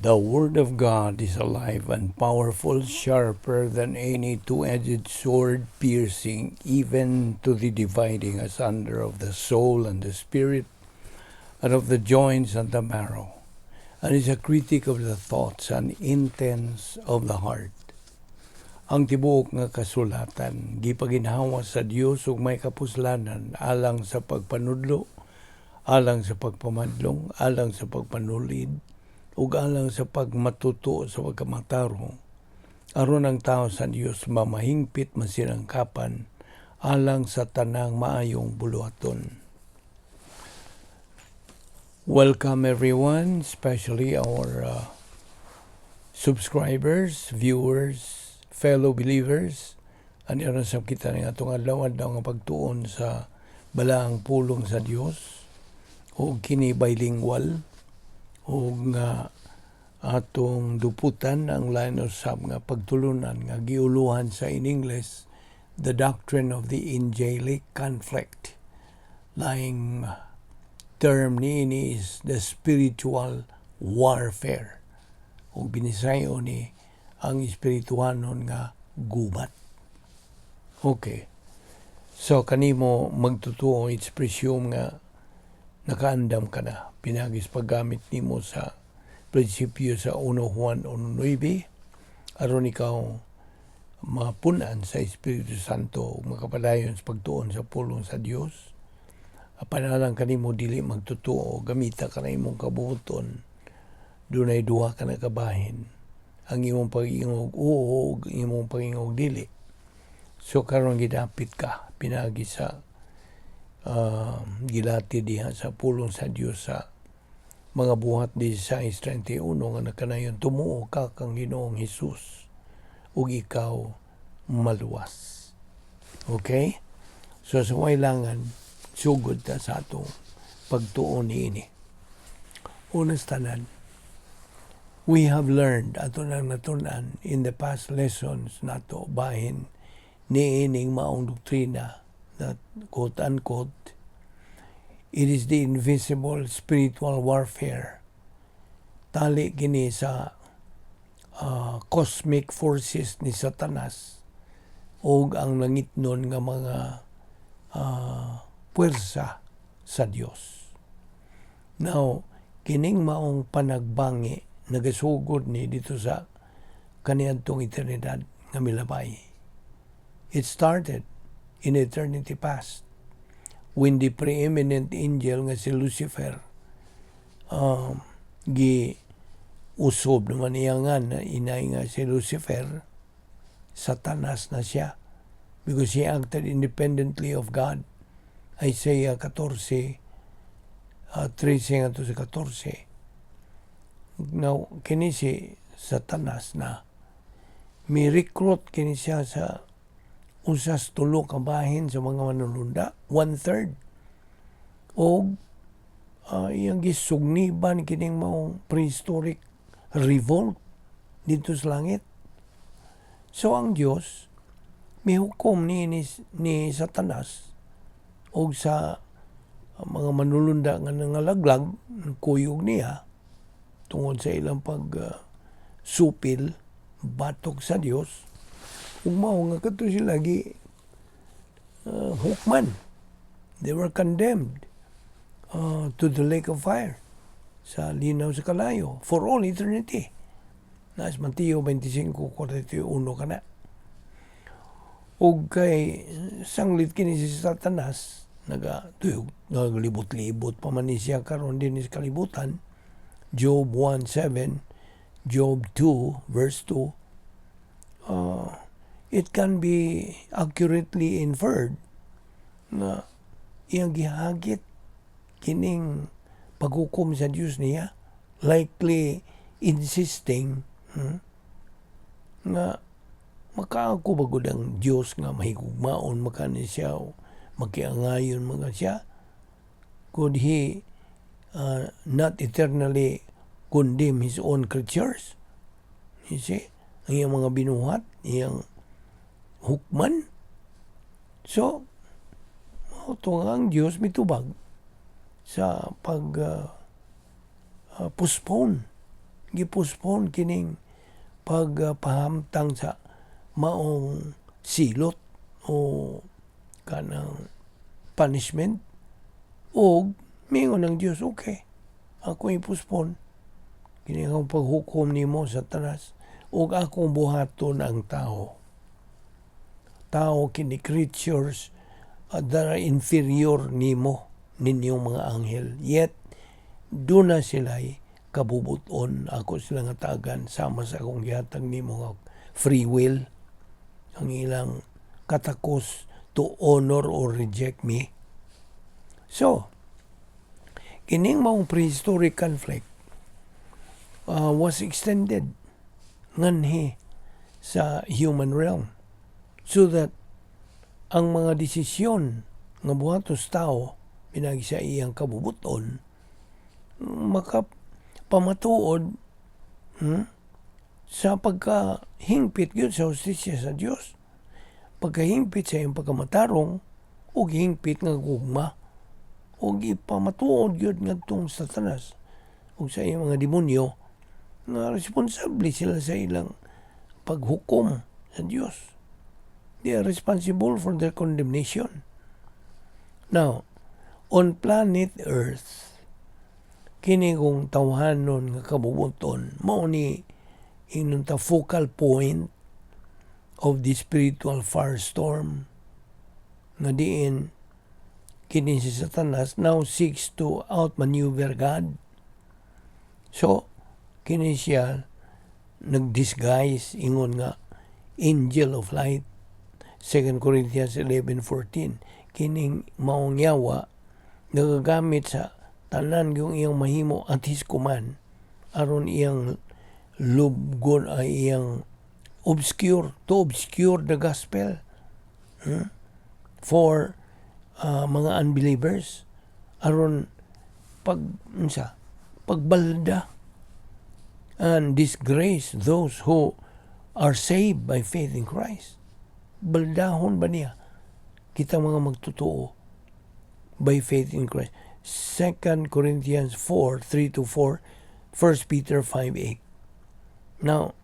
The Word of God is alive and powerful, sharper than any two-edged sword, piercing even to the dividing asunder of the soul and the spirit, and of the joints and the marrow, and is a critic of the thoughts and intents of the heart. Ang tibuok nga kasulatan gipaginhawa sa Dios ug may kapuslanan alang sa pagpanudlo, alang sa pagpamadlong, alang sa pagpanulid, ug alang sa pagmatuto sa pagkamatarong, aron ang tao sa Dios mamahingpit, masinangkapan alang sa tanang maayong buluhaton. Welcome everyone, especially our subscribers, viewers, fellow believers. Ani aron sa kita nga atong adlaw-adlaw nga pagtuon sa balaang pulong sa Dios ug kini bilingual ug nga atong duputan ang line usab nga pagtulunan nga giuluhan sa in English, "The Doctrine of the Angelic Conflict." Laing term niini is the spiritual warfare ug binisayo ni ang espirituhanon nga gubat. Okay. So kanimo magtutuo, it's presume nga nakaandam ka na pinaagi sa paggamit nimo sa prinsipyo sa 1 Juan 1:9 aron ikaw mapunan sa Espiritu Santo ug makapadayon sa pagtuon sa pulong sa Dios. Apan alang kanimo dili magtutuo, gamita ka na imong kabuoton. Dunay duha ka na kabahin: ang imong pag-ingog oo ug imong pag-ingog dili. So karon gidapit ka pinaagi sa gilati diha sa pulong sa Dios sa Mga Buhat 16:31 nga nakanayon, "Tumuo ka kang Ginoong Hesus ug ikaw maluwas." Okay? So sa kailangan sugod ta sa atong pagtuon niini. Una sa tanan, we have learned, ato nang natun-an in the past lessons nato bahin niining maong doktrina that, quote unquote, it is the invisible spiritual warfare. Tali kini sa cosmic forces ni Satanas ug ang langitnon nga mga puwersa sa Dios. Now, kining maong panagbangi nagasugod ni dito sa kaniadtong eternidad nga milabay. It started in eternity past when the preeminent angel nga si Lucifer, gi usob naman niya nga na inay nga si Lucifer, Satanas na siya because he acted independently of God. Isaiah 14, 13 ngadto sa 14. Now, kini si Satanas na mi recruit kini siya sa usas tulo ka bahin sa mga manulunda, one-third. Og iyang gisugniban kining maong prehistoric revolt dito sa langit. So ang Dios mihukom ni Satanas og sa mga manulunda nga nangalaglag kuyog niya tungod sa ilang pag supil batok sa Dios ug mao nga kadto sila gi hukman. They were condemned to the lake of fire, sa linaw sa kalayo for all eternity. Nas Mateo 25:41 kana. Ug kay sanglit kini si Satanas naga tuyog, naglibot-libot pa man ni siya karon din sa kalibutan. Job 1:7, Job 2 verse 2, it can be accurately inferred nga iyang gihagit kining paghukom sa Dios niya, likely insisting nga makaako ba gud ang Dios nga mahigugmaon makani siya o makiangayon mga siya? Could he not eternally condemn his own creatures? You see, ang iyang mga binuhat, iyang hukman. So mao to nga ang Dios mitubag sa pag postpone. Gipospone kining pagpahamtang sa maong silot o kanang punishment, og miingon ang Dios, "Okay, ako i-postpone kini ang paghukom nimo, Satanas, ug akong buhaton ang tao." Tao kini, creatures that are inferior nimo, ninyong mga anghel, yet duna sila'y kabubuton. Ako sila nga tagan sama sa akong gihatag nimo nga free will, ang ilang katakos to honor or reject me. So kining maong prehistoric conflict was extended nganhi sa human realm so that ang mga desisyon nga buhatos tao pinagi sa iyang kabubuton makapamatuod sa pagkahingpit gyud sa hustisya sa Dios, pagkahingpit sa iyang pagkamatarong ug hingpit nga gugma, ug ipamatuod gyud ngadtong Satanas ug sa iyang mga demonyo nga responsable sila sa ilang paghukom sa Dios. They are responsible for their condemnation. Now, on planet Earth, kini kung tawhanon nga kabubuton, mao ni inon ta focal point of the spiritual firestorm nga diin kini si Satanas now seeks to outmaneuver God. So, kini siya nag-disguise ingon nga angel of light. 2 Corinthians 11:14. Kining maong yawa nagagamit sa tanan yung iyang mahimo at his command aron iyang lubgon ay iyang obscure, to obscure the gospel for mga unbelievers, aron pag unsa, pagbalda and disgrace those who are saved by faith in Christ. Baldahon ba niya kita mga magtotoo by faith in Christ? 2 Corinthians 4:3 to 4, 1 Peter 5:8. Now,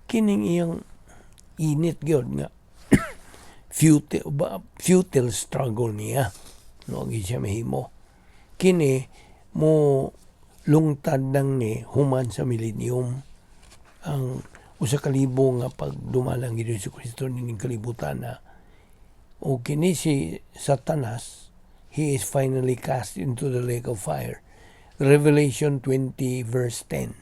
kining iyang init gyud nga futile, futile struggle niya, no, gi siya mahimo. Kini mo lungtad nang ni human sa millennium, ang 1000 nga pagdumalang ni Hesus Kristo nining kalibutan na, o kini si Satanas, he is finally cast into the lake of fire. Revelation 20 verse 10.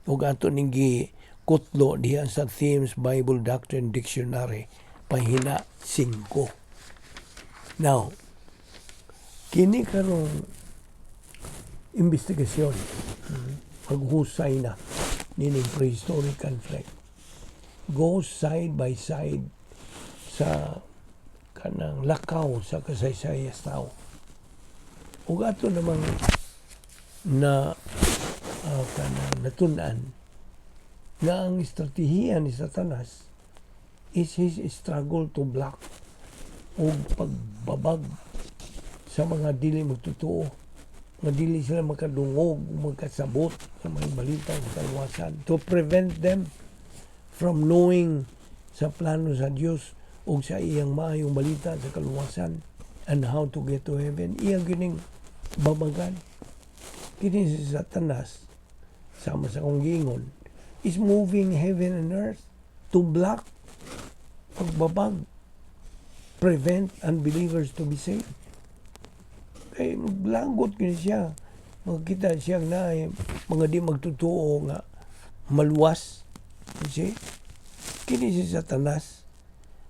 Ug ato ning gikutlo diha sa Themes Bible Doctrine Dictionary, pahina 5. Now, kini karong investigasyon, paghusay na nining prehistoric conflict goes side by side sa kanang lakaw sa kasaysayan sa tao. Ug ato namang na kanang natun-an nga ang estratehiya ni Satanas is his struggle to block o pagbabag sa mga dili magtotoo nga dili sila makadungog o magkasabot sa mga balita sa kaluwasan, to prevent them from knowing sa plano sa Dios o sa iyang maayong balita sa kaluwasan and how to get to heaven. Iyang kining babagan. Kini si Satanas, sama sa akong giingon, is moving heaven and earth to block, pagbabag, prevent unbelievers to be saved. Kay maglagot kini siya. Makita siya na mga di magtotoo nga maluwas. You see? Kini si Satanas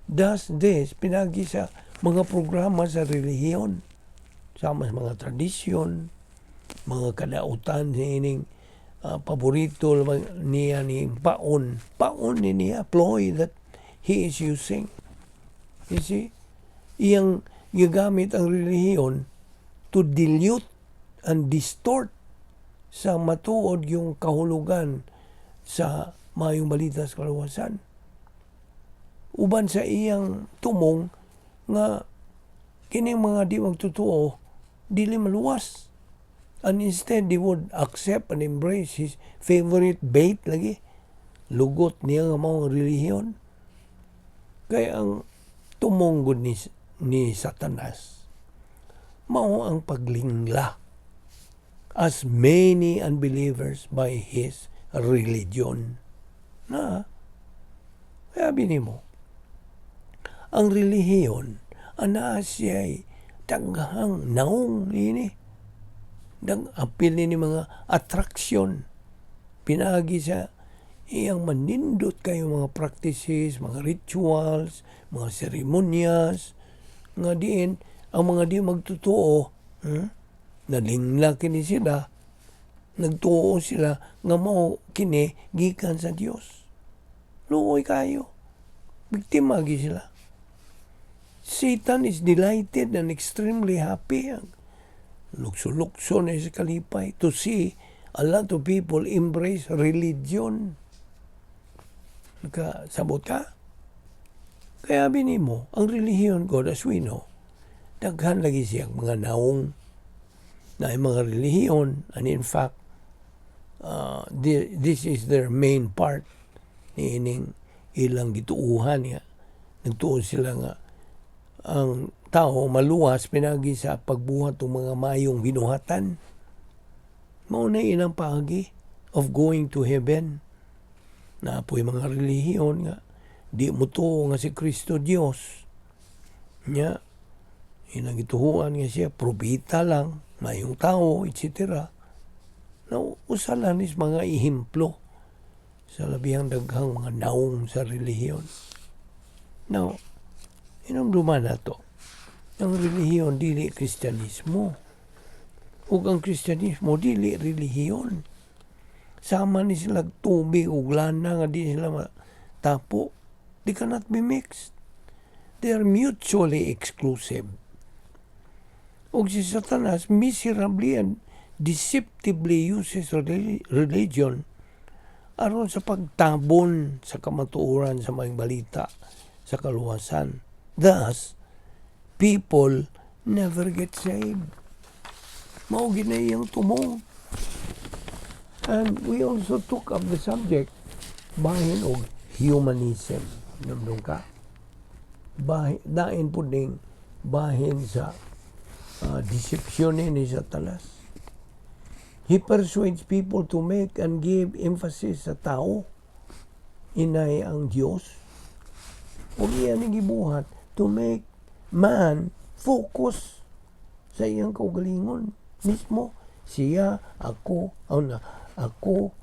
does this pinagi sa mga programa sa relihiyon, sama sa mga tradisyon, mga kadautan sa ining paborito niya ni paon. Paon ni niya, ploy that he is using. You see? Iyang gigamit ang relihiyon to dilute and distort sa matuod yung kahulugan sa maayong balita sa kaluwasan. Uban sa iyang tumong nga kining mga di magtotoo dili maluwas. And instead, they would accept and embrace his favorite bait lagi. Lugot niya nga mao ang relihiyon. Kaya ang tumong gud ni Satanas, mao ang paglingla as many unbelievers by his religion. Na, kaya mo, ang relihiyon, anaa siya'y daghang naong ini. Dang apil ni mga attraction. Pinaagi sa iyang manindot kayo mga practices, mga rituals, mga seremonyas, nga diin ang mga di magtotoo, Nalingla kini sila, nagtuo sila nga mao kini gikan sa Dios. Luoy kayo. Biktima gi sila. Satan is delighted and extremely happy. Lukso-lukso na sa kalipay to see a lot of people embrace religion. Nakasabot ka? Kaya mo, ang relihiyon God as we know, daghan lagi siyang mga naong na mga relihiyon, and in fact, this is their main part ni ining ilang gituuhan niya. Nagtuo sila nga ang tao maluwas pinagi sa pagbuhat ng mga mayong binuhatan. Mao na ilang paagi of going to heaven. Naa poy mga relihiyon nga di mo tuo nga si Kristo Dios. Nya ilang gituhuan nga siya propeta lang, mayong tao, etc. Now, usa lang is mga ehemplo sa labihang daghang mga naong sa relihiyon. Now, hinumduman nato, ang relihiyon dili Kristyanismo. Ug ang Kristyanismo dili relihiyon. Sama ni sila tubig ug lana nga di sila matapo. They cannot be mixed. They are mutually exclusive. Ug si Satanas miserably and deceptively uses religion aron sa pagtabon sa kamatuoran sa maayong balita sa kaluwasan. Thus, people never get saved. Mao gyud na iyang tumong. And we also took up the subject bahin og humanism. Namdong ka? Bahin, dain po ning bahin sa deception ni Satanas. He persuades people to make and give emphasis sa tao. Inay ang Diyos. O iya ni gibuhat to make man focus sa iyang kaugalingon mismo. Siya, ako, na, ako,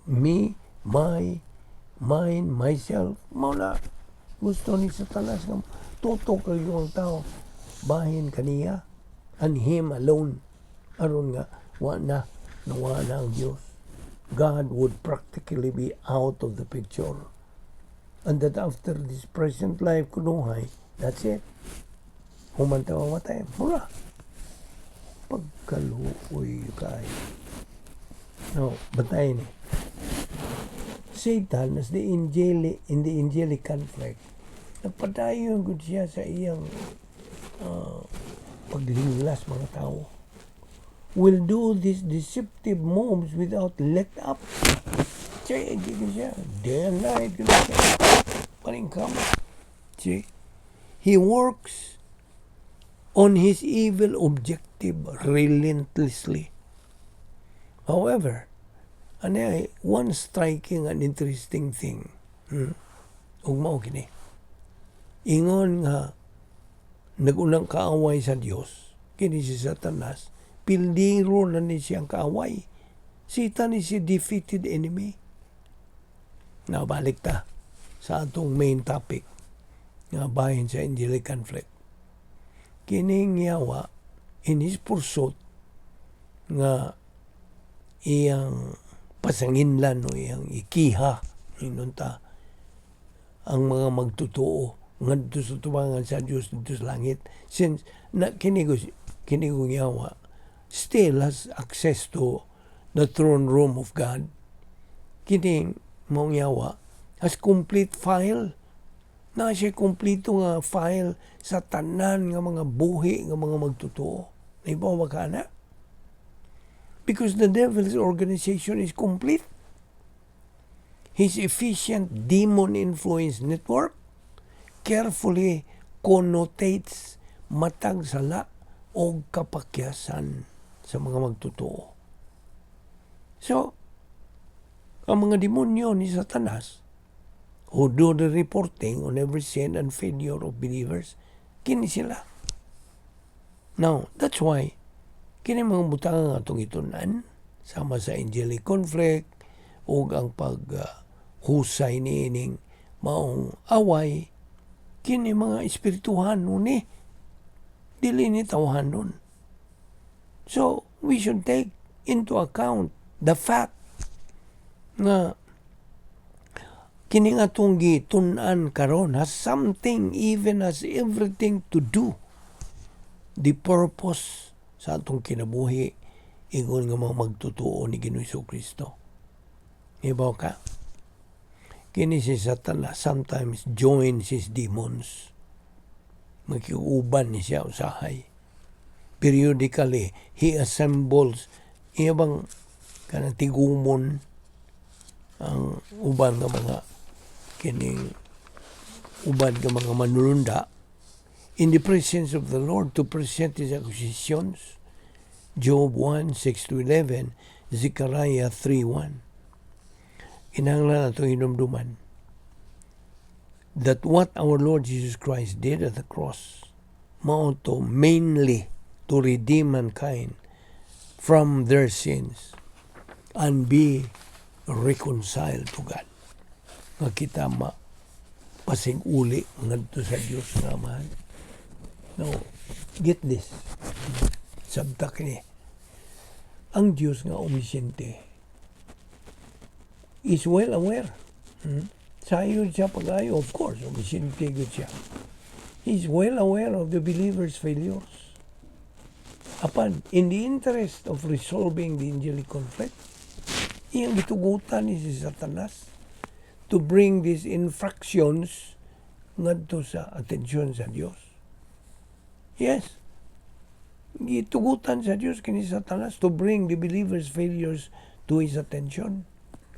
me, my, mine, myself. Mao na gusto ni Satanas nga tutok kayo ang tao bahin kaniya and him alone aron nga wa na nawa na ang Dios. God would practically be out of the picture. And that after this present life kunuhay, that's it. Human ta mamatay. Mura. Pagkaluoy kay. No, batay ni. Satan as the angelic in the angelic conflict, nagpadayon gud siya sa iyang paglinglas mga tao. Will do these deceptive moves without let up. Siya, siya. Day and night, gud siya. Paningkamot. See? He works on his evil objective relentlessly. However, ano ay one striking and interesting thing. Ug mao kini. Ingon nga nagunang kaaway sa Dios kini si Satanas, pildiro na ni siyang kaaway. Satan is a defeated enemy. Now, balik ta sa atong main topic nga bahin sa angelic conflict. Kining yawa in his pursuit nga iyang pasanginlan o iyang ikiha ingon ta ang mga magtotoo ngadto sa tubangan sa Dios didto sa langit, since na kini yawa still has access to the throne room of God. Kining maong yawa has complete file na siya, kompleto nga file sa tanan nga mga buhi nga mga magtotoo. Ibaw ba ka na? Because the devil's organization is complete. His efficient demon influence network carefully connotates matag sala o kapakyasan sa mga magtotoo. So, ang mga demonyo ni Satanas who do the reporting on every sin and failure of believers, kini sila. Now, that's why kini mga butang nga atong gitun-an sama sa angelic conflict ug ang pag husay niining maong away, kini mga espirituhan ni, dili ni tawhanon. So we should take into account the fact nga kini nga atong gitun-an karon has something, even has everything to do the purpose sa atong kinabuhi ingon nga mga magtotoo ni Ginoong Kristo. Ibaw ka? Kini si Satanas sometimes joins his demons. Makiuban ni siya usahay. Periodically, he assembles iya bang kanang tigumon ang uban nga mga kining uban nga mga manulunda in the presence of the Lord to present his accusations. Job 1:6 to 11, Zechariah 3:1. Kinahanglan atong hinumduman that what our Lord Jesus Christ did at the cross mao to mainly to redeem mankind from their sins and be reconciled to God. Nga kita ma pasig uli ngadto sa Dios nga Amahan. Now, get this. Sabta kini. Ang Dios nga omnisciente is well aware. Sayo siya pag-ayo, of course, omnisciente gud siya. He's well aware of the believer's failures. Apan, in the interest of resolving the angelic conflict, iyang gitugutan ni si Satanas to bring these infractions ngadto sa atensyon sa Dios. Yes. Gitugutan sa Dios kini Satanas to bring the believer's failures to his attention.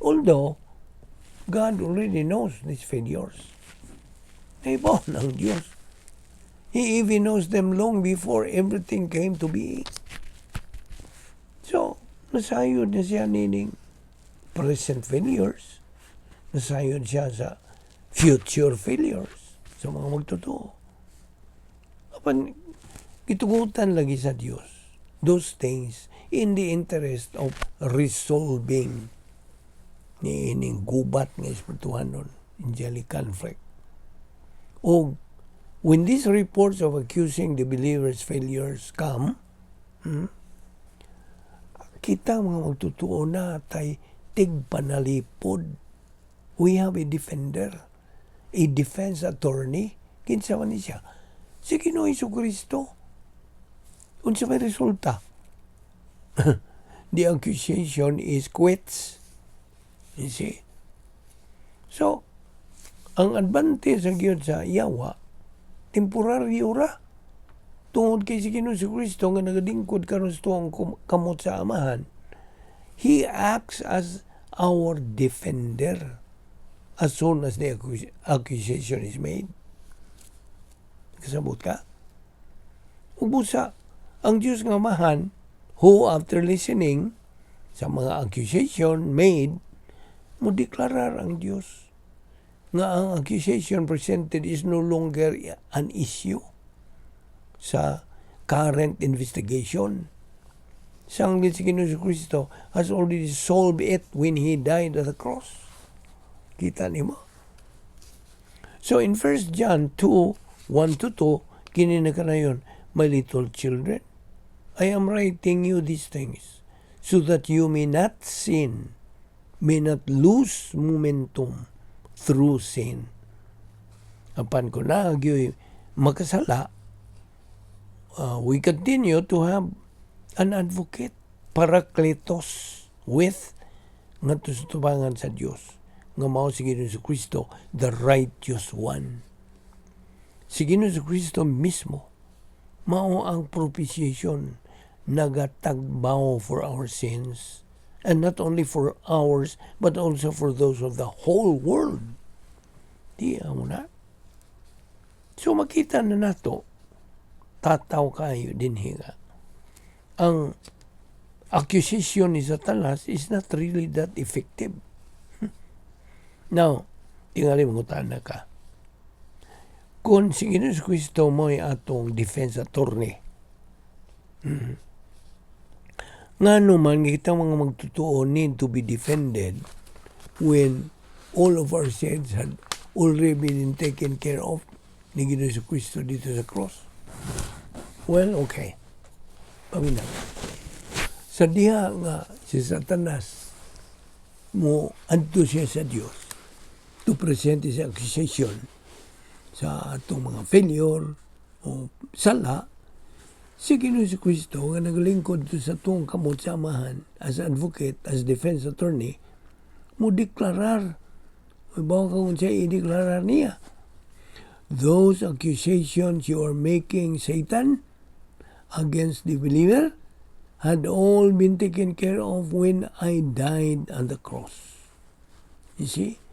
Although, God already knows these failures. Naibaw ng Diyos. He even knows them long before everything came to be. So, nasayod na siya nining present failures. Nasayod siya sa future failures sa mga magtotoo. Apan, gitugutan lagi sa Dios those things in the interest of resolving ni ining gubat nga espirituhanon, angelic conflict. O when these reports of accusing the believers' failures come, kita mga magtotoo na tay tigpanalipod. We have a defender, a defense attorney. Kinsa man ni siya? Si Ginoong Kristo. Unsa may resulta? The accusation is quits. You see? So, ang advantage sa gyud sa yawa, temporaryo ra. Tungod kay si Ginoong Kristo nga nagalingkod karon sa tuong kamot sa Amahan, He acts as our defender as soon as the accusation is made. Kasabot ka? Ug busa, ang Diyos nga Amahan, who after listening sa mga accusation made, mo deklarar ang Diyos nga ang accusation presented is no longer an issue sa current investigation. Sanggol si Ginoong Kristo has already solved it when He died at the cross. Kita nimo? So in 1 John 2, 1 to 2, kini na kanayon, "My little children, I am writing you these things so that you may not sin, may not lose momentum through sin." Apan kung naagyo'y makasala, we continue to have an advocate, parakletos, with ngadto sa tubangan sa Dios nga mao si Ginoong Kristo, the righteous one. Si Ginoong Kristo mismo mao ang propitiation. nagatagbaw for our sins. And not only for ours, but also for those of the whole world. Di amo na. So makita na nato, tataw kayo dinhi nga ang accusation ni Satanas is not really that effective. Now, tingali mangutana ka. Kung si Ginoong Kristo mo'y atong defense attorney, ngano man kita mga magtutuo need to be defended when all of our sins had already been taken care of ni Ginoong Kristo didto sa cross? Well, okay. Paminaw. Sa diha nga si Satanas mo adto siya sa Dios to present his accusation sa atong mga failure o sala, si Ginoong Kristo nga naglingkod to sa atong kamot sa Amahan as advocate, as defense attorney, mo deklarar. Ibaw ka kung siya i-deklarar niya. "Those accusations you are making, Satan, against the believer had all been taken care of when I died on the cross." You see?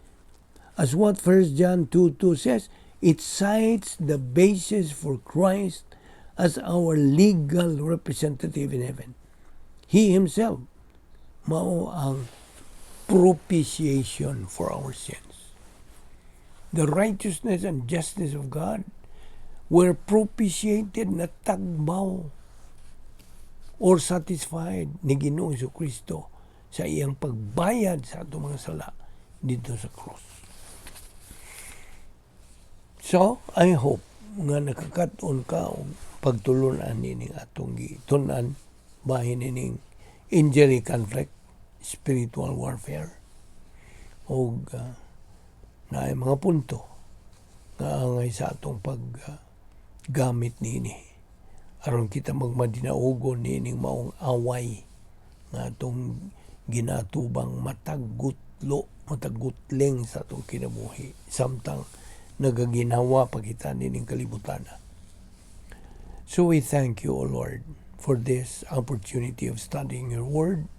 As what 1 John 2:2 says, it cites the basis for Christ as our legal representative in heaven. He himself, mao ang propitiation for our sins. The righteousness and justice of God were propitiated, na tagbaw or satisfied ni Ginoong Kristo sa iyang pagbayad sa atong mga sala didto sa cross. So, I hope nga nakakat-on ka og pagtulunan nining atong gitun-an bahin nining angelic conflict, spiritual warfare, og naay mga punto nga angay sa atong paggamit niini aron kita magmadinaugon niining maong away nga atong ginatubang matag gutlo, matag gutling sa atong kinabuhi samtang nagaginhawa pa kita nining kalibutan. So we thank you, O Lord, for this opportunity of studying your word.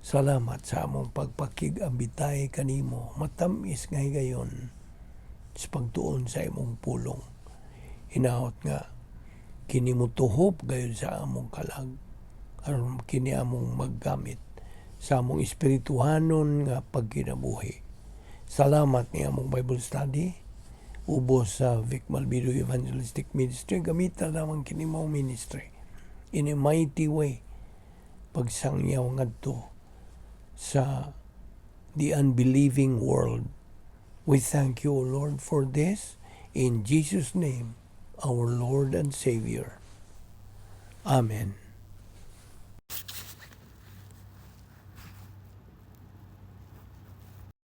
Salamat sa among pagpakig-abitay kanimo, matamis nga higayon sa pagtuon sa imong pulong. Hinaot nga kini motuhop gayud sa among kalag aron kini among maggamit sa among espirituhanon nga pagkinabuhi. Salamat ni among Bible study ubos sa Vic Malvido Evangelistic Ministry. Gamita lamang kini mao ministry in a mighty way pagsangyaw ngadto sa the unbelieving world. We thank you, O Lord, for this. In Jesus' name, our Lord and Savior. Amen.